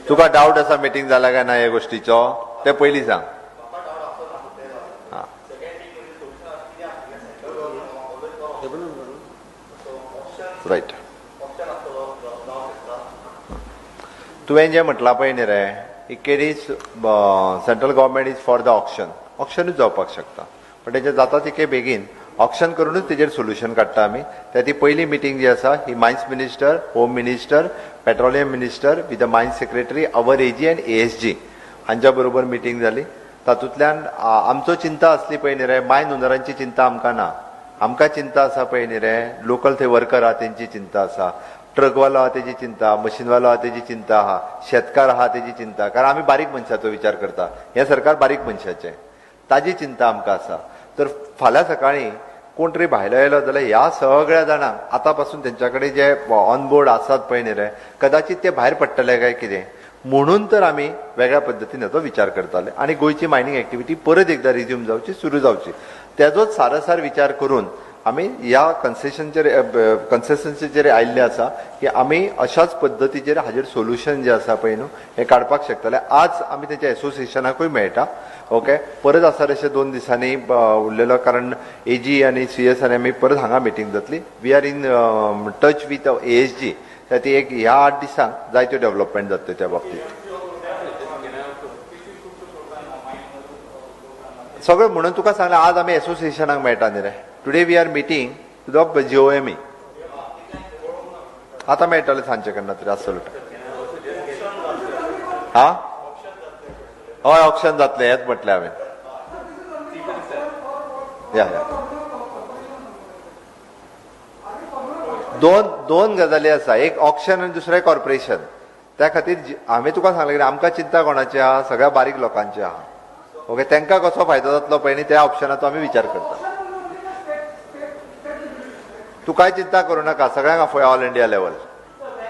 तुका डावट आसा मिटींग जाला काय ना हे गोष्टीचो ते पयलीं सांग. रायट, तुवें जें म्हटलां पळय न्ही रे, it is central government is for the auction. ऑक्शनूच जावपाक शकता, पण तेजें जाता तितके बेगीन ऑक्शन करूनच तेजेर सोल्युशन काडटा आमी. त्या ती पयली मिटींग जी आसा ही mines minister, home minister, petroleum minister with the mines secretary, our AG and ASG हांच्या बरोबर मिटींग जाली. तातूंतल्यान आमचो चिंता आसली पळय न्ही रे, मायन ओनरांची चिंता आमकां ना. आमकां चिंता आसा पळय न्ही रे, लोकल थंय वर्कर आहा तेंची चिंता आसा, ट्रकवालो आहा तेजी चिंता, मशीनवालो आहा तेजी चिंता आहा, शेतकार आहा तेजी चिंता. कारण आमी बारीक मनशाचो विचार करता, हें सरकार बारीक मनशाचें, ताजी चिंता आमकां आसा. तर फाल्यां सकाळीं कोण तरी भायलो येयलो जाल्यार ह्या सगळ्या जाणांक आतां पासून तेंच्या कडेन जे ऑन बोर्ड आसात पळय न्ही रे, कदाचित ते भायर पडटले काय कितें, म्हणून तर आमी वेगळ्या पद्दतीन हाचो विचार करताले आनी गोंयची मायनींग एक्टिविटी परत एकदां रिज्यूम जावची, सुरू जावची, तेजोच सारासार विचार करून आमी ह्या कन्सेशनचेर आयिल्ले आसा की आमी अशाच पद्दतीचेर हाजेर सोल्युशन जें आसा पळय न्हू हें काडपाक शकतले. आज आमी तेंच्या एसोसिएशनाकूय मेळटा. ओके, परत आसा तशें 2 दिसांनी उरलेलो, कारण एजी आनी सीएस आनी आमी परत हांगा मिटींग जातली. We are in touch with ASG. त्या ती एक ह्या 8 दिसांक जायत्यो डेव्हलपमेंट जातल्यो त्या बाबतीत सगळें. म्हणून तुका सांगलें आज आमी एसोसिएशनाक मेळटा न्ही रे. Today we are meeting to the GOME. आतां मेळटलें सांजचे केन्ना तरी आसतलो. हा हय, ऑप्शन जातलें हेंच म्हटलें हांवें. या या दोन गजाली आसा, एक ऑप्शन आनी दुसरें कॉर्पोरेशन. त्या खातीर हांवें तुका सांगलें आमकां चिंता कोणाची आहा, सगळ्या बारीक लोकांची आहा. ओके, तांकां कसो फायदो जातलो पळय न्ही त्या ऑप्शनाचो आमी विचार करता. तूं कांय चिंता करूं नाका, सगळ्यांक आफय ऑल इंडिया लेवल.